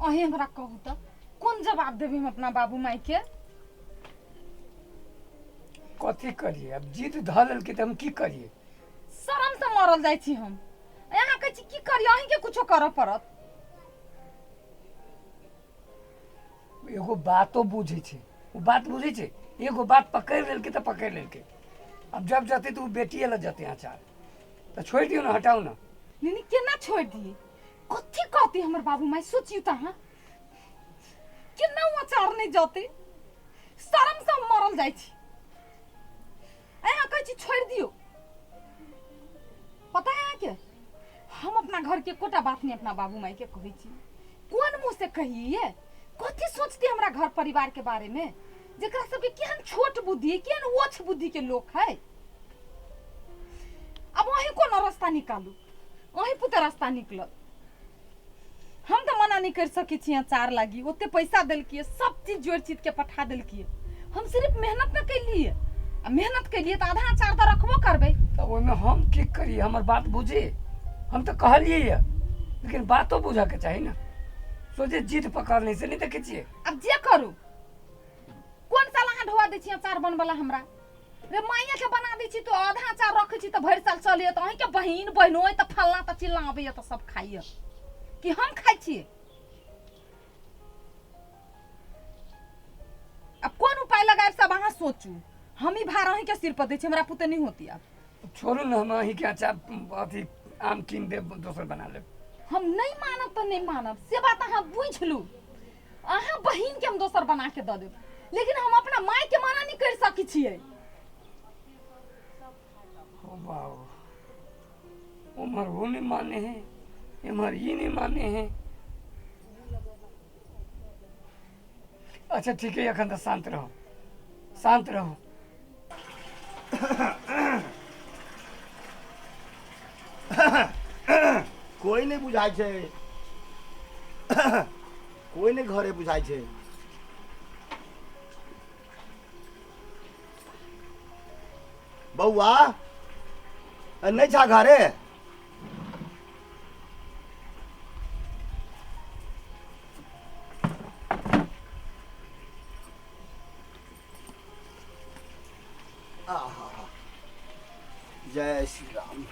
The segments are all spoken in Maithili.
अहीं हमरा कहू तऽ कोन जवाब देबै हम अपना बाबू माय के? कथी करिए, अब जिद धऽ लेलकै तऽ हम की करिए? शरम से मरल जाइ छी हम। अहाँ कहै छी की करिए, अहीं के कुछो करऽ पड़त। एगो बातो बुझै छै, ओ बात बुझै छै, एगो बात पकड़ि लेलकै तऽ पकड़ि लेलकै। आब जब जतै तऽ ओ बेटिए लऽ जतै अचार, तऽ छोड़ि दियौ ने, हटाउ ने। नहीं नहीं, केना छोड़ि दिए? कथी कहती हमर बाबू माय, सोचियौ तऽ अहाँ, केना ओ अचार नहि जतै? शरम से हम मरल जाइ छी। अहाँ कहै छी छोड़ि दियौ। पता है अहाँके, हम अपना घर के एकोटा बात नहीं अपना बाबू माय के कहै छी। कोन मुँह से कहिए? कथी सोचती हमरा घर परिवार के बारे में, जेकरा सबके केहन छोट बुद्धि, केहन ओछ बुद्धि के लोक है। अब वही कोनो रास्ता निकालू, वही पुते रास्ता निकलत। हम तऽ मना नहीं कर सकै छी अचार लागी, ओते पैसा देलकिए, सब चीज जोड़ चीज के पठा देलकिए। हम सिर्फ मेहनत न कैलिए, आ मेहनत कैलिए तऽ आधा अचार तऽ रखबो करबै। तऽ ओहिमे हम की करी? हमर बात बुझी, हम तऽ कहलियै यऽ, लेकिन बातो बुझऽके चाही ने। सोचे जिद पकड़ने से नहीं देखै छियै। आब जे करू, कोन साल अहाँ ढोआ दै छी अचार बनबला हमरा? रे माइया के बना दै छी तो आधा अचार रखै छी तऽ भरि साल चलैए, तऽ अहीँके बहिन बहिनोइ तऽ फल्लाँ तऽ चिल्लाँ अबैए तऽ सब खाइए कि हम खाइ छियै? आब कोन उपाय लगायब सब अहाँ सोचू। हम ई भार अहीँके सिर पर दै छी, हमरा पुते नहि होती आब। छोड़ू ने, हम अहीँके अचार अथी आम कीन देब, दोसर बना लेब। हम नहि मानब तऽ नहि मानब, से बात अहाँ बुझि लू। अहाँ बहिनके हम दोसर बना के दऽ देब, लेकिन हम अपना मायके मना नहि करि सकै छियै। ओ बाबू, उम्हर वो नहीं माने हैं, इम्हर ई नहीं माने हैं। अच्छा ठीक है, एखन तऽ शान्त रहू, शान्त रहू। कोई नहीं बुझाइ छै, कोई नहीं घरे बुझाइ छै। बौआ नहीं छा घरे? आहा, जय श्री राम।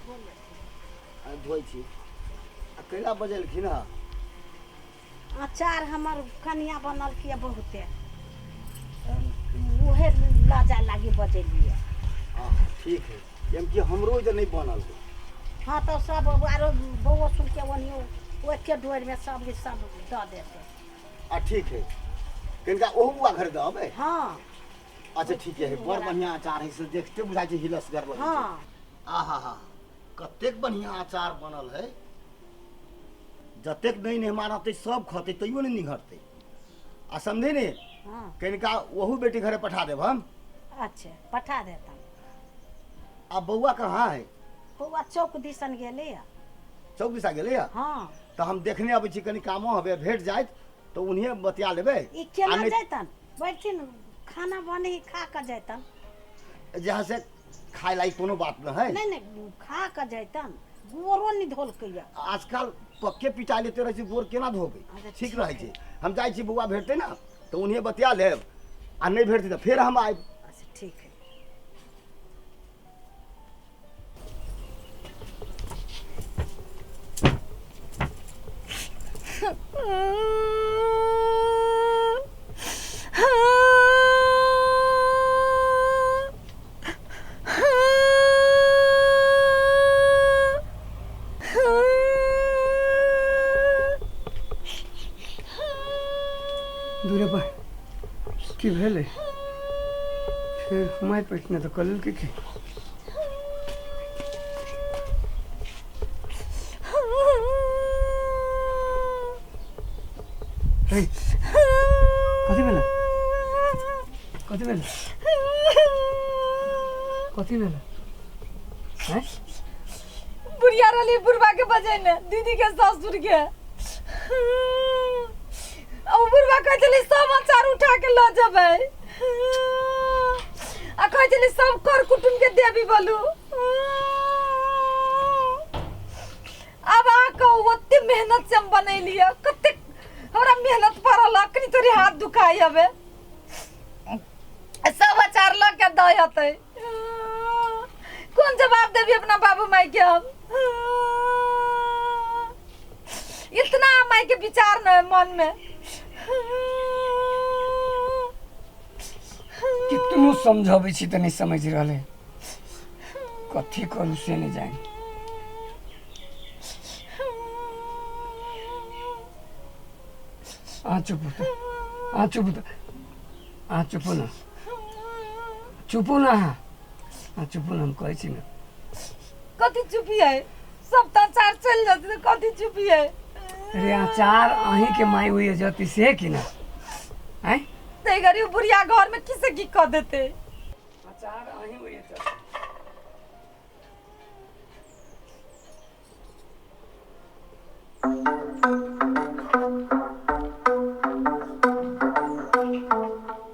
आ, धोइ छी। आ कैला बजेलखिन हँ? अचार हमर कनिया बनलकै बहुते, उहे लऽ जाय लागी बजेलियै। हाँ ठीक है, एम कि हमरो जे नहीं बनल है। हाँ तऽ सब आरो बौओ सुनके ओनियो एके डोरिमे सब सब दऽ देतै। आ ठीक है, कनिका ओहू बुआ घर दऽ अबै। हाँ। अच्छा ठीक है, बड़ बढ़िया अचार है, से देखते बुझाइ छै हिलसगर लगै छै। हाँ। आहा हा, कतेक बढ़िया अचार बनल है। जतेक नहि मेहमान रहतै सब खतै, तैयो नहि निघटतै। आ समझे ने? हाँ। कनिका ओहू बेटी घरे पठा देब हम। अच्छा पठा देता। आ बौआ कहाँ है? बौआ चौक दिसन गेलै है। चौक दिशा गेलै है? हाँ। तऽ हम देखने अबै छी, कनि कामो हबे, भेट जाइत तऽ उन्हें बतिया लेबै। ई केना आ नहि- जैतन? बैठथिन, खाना बनी खा कऽ जैतन। जहाँ से खाय लायक कोनो बात न है। नहीं नहीं, खा कऽ जैतन, गोरो नहीं धोलकै। आजकल पक्के पिटा लेते रहै छै, गोर केना धोबै? अच्छा, ठीक ठीक रहै है। छै। हम जाइ छी, बौआ भेटतै ने तऽ उन्हें बतिया लेब, आ नहि भेटतै तऽ फेर हम आयब। अच्छा ठीक है। दूरे पर की भेलै? फेर मारि पीट नहि तऽ कऽ लेलकै की? हे, कथी भेलै? कथी भेलै? कथी भेलै? हैं? बुढ़िया रहली बुढ़बा के बजेने दीदी के ससुर के, आ ओ बुढ़बा कहै छलै सब अचार उठा के लऽ जेबै, आ कहै छलै सब कर कुटुम के देबी बोलू। आब अहाँ कहू, ओते मेहनत से हम बनेलियै, कतेक हमरा मेहनत पड़ल, अखनी तोरी हाथ दुखाइ हवे। सब अचार लऽ के दऽ हेतै, कोन जवाब देबी अपना बाबू माई के हम? इतना माई के विचार न मन में। कितनो समझाबै छी तऽ नहि समझि रहल है, कथी करू से नहि जानि। अहाँ चुप हो, अहाँ चुप हो, अहाँ चुपू ने, चुपू ने अहाँ, अहाँ चुपू ने, हम कहै छी ने। कथी चुपी है? सब तऽ अचार चलि जेतै तऽ कथी चुपी है? अरे अचार अहींके माय होइए जती से कि ना आँय? तै घड़ी उ बुढ़िया घर में की से की कऽ देतै। अचार अहीं होइए जती।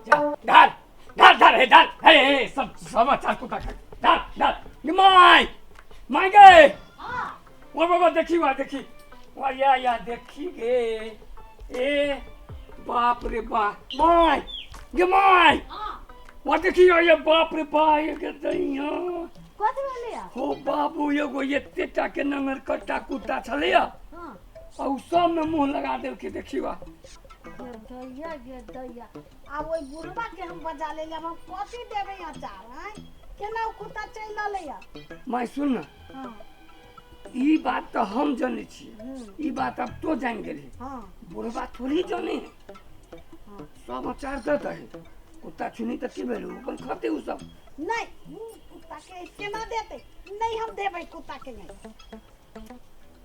जा, डाल डाल डाल, हे डाल, हे हे, सब सब अचार कुत्ता खा, डाल डाल। गे my, my गे, ओ बाबा देखी, वा देखी, वा या या देखी गे, ए बाप रे बा, my गे my, वा देखी ये बाप रे बा, ये के दैया। कथी भेलैया? हो बाबू, एगो एते टा के नंगर कट्टा कुत्ता छलैया आ उ सब में मुंह लगा देलकै, देखी वा। गे दैया, गे दैया, आब ओहि बुढ़बा के हम बजा लेलियै, आब हम कथी देबै अचार? आँय, केना ओ कुत्ता चलि एलैया? माय सुन न। हाँ। ई बात तऽ हम जनै छियै, ई बात आब तो जानि गेलही। हाँ। बुढ़बा थोड़ी जाने है। सब अचार दऽ दही, कुत्ता छुनी तऽ की भेल, अपन खते उ सब। नहि, उ कुत्ता के केना देतै? नहि, हम देबै कुत्ता के नहि।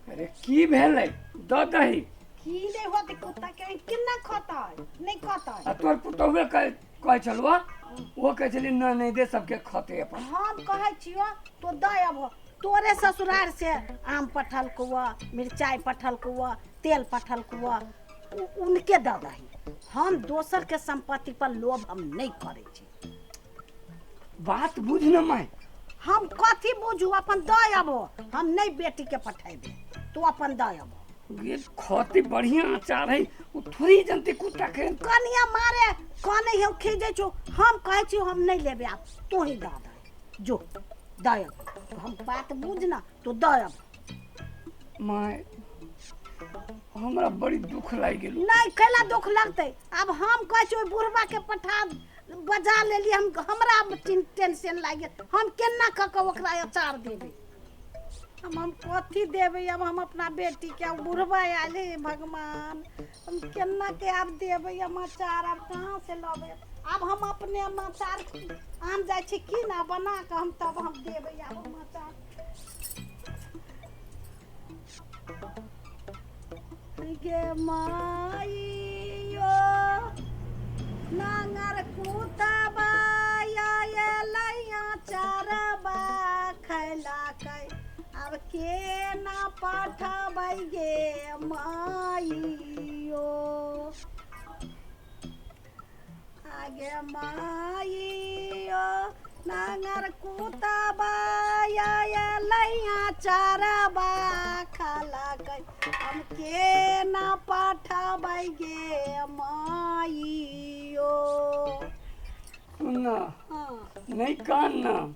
अरे की भेलै, दऽ दही। की नहि होतै, कुत्ता के केना खतै? नहि खतै। आ तोहर पुतहुए कहै कहै छलुआ, ओ कहै छली नहि नहि दे, सबके खते अपन। हम कहै छियो तो दऽ अबहो, तोरे ससुरार से आम पठलकौ, मिरचाइ पठलकौ, तेल पठलकौ, उनके दऽ दही। हम दोसर के संपत्ति पर लोभ हम नहि करै छी। बात बुझ न माय। हम कथी बुझू? अपन दऽ अबहो, हम नहि बेटी के पठेबै, तू अपन दऽ अबहो। ये खते बढ़िया अचार है, ओ थोड़ी जनते कुत्ता के। कनिया मारे कने हौ खीजै छौ, हम कहै छियौ हम नहि लेबै, आब तू ही दऽ दे, जो दऽ अबहो। हम बात बुझ न, तू दऽ अबहो। माय, हमरा बड़ी दुख लागि गेल। नहि, कैला दुख लगतै? आब हम कहै छियै ओहि बुढ़बा के पठा बजा लेलियै हम, हमरा आब टेंशन लागि गेल, हम केना कऽ कऽ ओकरा अचार देबै? हम कथी देबै आब हम अपना बेटीके? आब बुढ़बा आयल, हे भगवान, हम केना के आब देबै हम अचार? आब कहाँ से लबै? आब हम अपने हम अचार आम जाइ छी की ना बना कऽ हम तब हम देबै आब हम अचार। गे माइयो, नांगर कुतबा अयलैया चरबा खैलकै, आब केना पठबै गे माइयो? आगे माइयो, नांगर कुतबा अयलैया चरबा खलकै, हम केना पठबै गे माइयो? सुन न। हाँ। नहि कान न,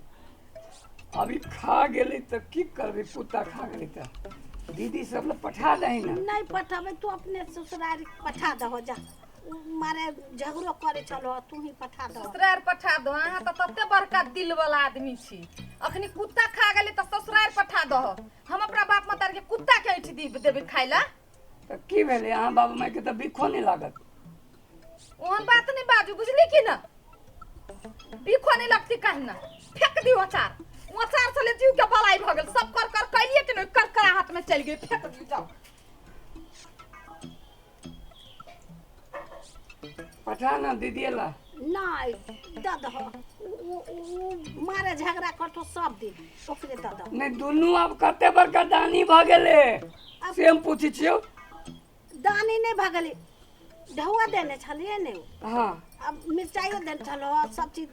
अभी खा गेलै तऽ की करबै? कुत्ता खा गेलै तऽ दीदी सब लए पठा दही ने। नहि पठेबै, तू अपने ससुरारि पठा दहो, जा। उ मारे झगड़ो करै छलो, तू ही पठा दहो। ससुरारि पठा दहो। अहाँ तऽ तते बड़का दिल वाला आदमी छी, अखनी कुत्ता खा गेलै तऽ ससुरारि पठा दहो। हम अपना बाप मतार के कुत्ता के ऐठ दी देबै खाय ला? तऽ की भेलै, अहाँ बाबू मायके तऽ बिखो नहि लागत। ओहन बात नहि बाजू, बुझली कि ना? बिखो नहीं लगती काहे ना? फेंक दियो अचार। ओ अचार से ले जीव के बलाई भऽ गेल, सब कर कर कैलिए कि नहीं, कर कर हाथ में चलि गेल, फेंक दियो जाओ। पठा ना दीदी ला। नहि, दऽ दहो, उ मारे झगड़ा करतो सब दिन, ओकरे दऽ दहो। नहि, दुनू आब कते बड़का दानी भऽ गेलै से हम पूछै छियौ। दानी नहि भऽ गेलै, ढौआ देने छलियै ने। हाँ। अब मिरचाइयो देने छलो, सब चीज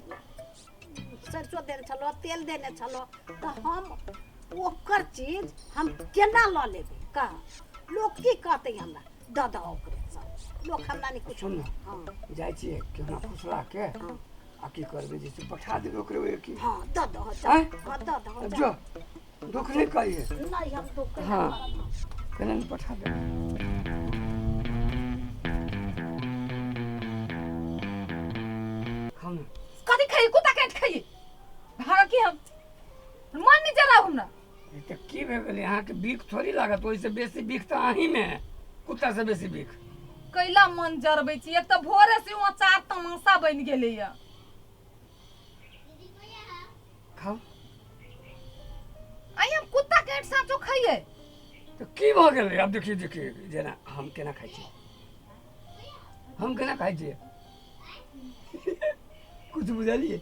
सरिसो देने छलहुँ, तेल देने छलहुँ, तऽ हम ओकर चीज हम केना लऽ लेबै? कह, लोक की कहतै हमरा? दऽ दह ओकरे सब, लोक हमरा नहि कुछ। सुन ने। हँ। जाइ छियै केना फुसला के। हँ। आ की करबै जे से पठा देबै ओकरे ओहि की। हँ, दऽ दह जा। आँय? हँ, दऽ दह जा। जो, दुख नहि करियै। नहि, हम दुःख नहि हँ। करब हम। केना नहि पठा देबै। खाउ ने। कथी खाइए? कुत्ता काटि खाइए? भाग की हम मन नहि जराउ हमरा। ई तऽ की भए गेलै? अहाँके बिख थोड़ी लागत, ओहिसँ बेसी बिख तऽ अहीँमे है, कुत्तासँ बेसी बिख। कैला मन जरबै छी? एक तऽ भोरे से ओ अचार तमाशा बनि गेलैया। खाउ। आइ हम कुत्ता के साँचो खाइए? तऽ की भऽ गेलै? आब देखियौ, देखियौ जेना हम केना खाइ छी, हम केना खाइ छियै। कुछ बुझलियै?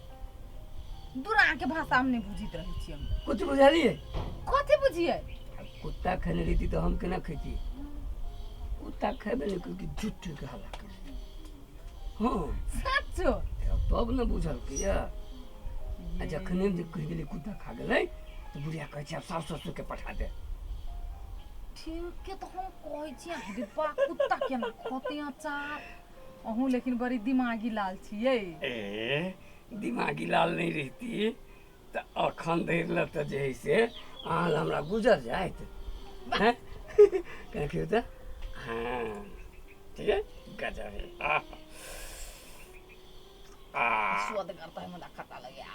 दूर, अहाँके भाषा हम नहि बुझैत रहै छी हम। कुछ बुझलियै? कथी बुझियै? आब कुत्ता खेने रहिती तऽ हम केना खैती? कुत्ता खेबे नहि केलकै, झूठ के हल्ला केलकै। हँ। साँचो? तब ने बुझलकै यऽ। आ जखने जे कहि गेलै कुत्ता खा गेलै, तऽ बुढ़िया कहै छै आब सासु ससुरके पठा दे। ठीक के तऽ हम कहै छी, अरे बा, कुत्ता केना खतै अचार? अहूँ लेकिन बड़ी दिमागी लाल छियै। ए, दिमागी लाल नहि रहिती तऽ अखन धरि लए तऽ जे हइ से अहाँ लए हमरा गुजर जाइत हैं। केना खियौ तऽ? हँ, ठीक है, गजब है। आह आह। सुअदगर तऽ है, मुदा खट्टा लगैया।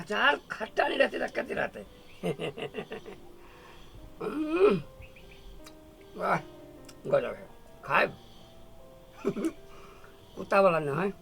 अचार खट्टा नहीं रहते तऽ कथी रहतै? वाह, गजब है। खायब कुत्ता वाला नहीं है।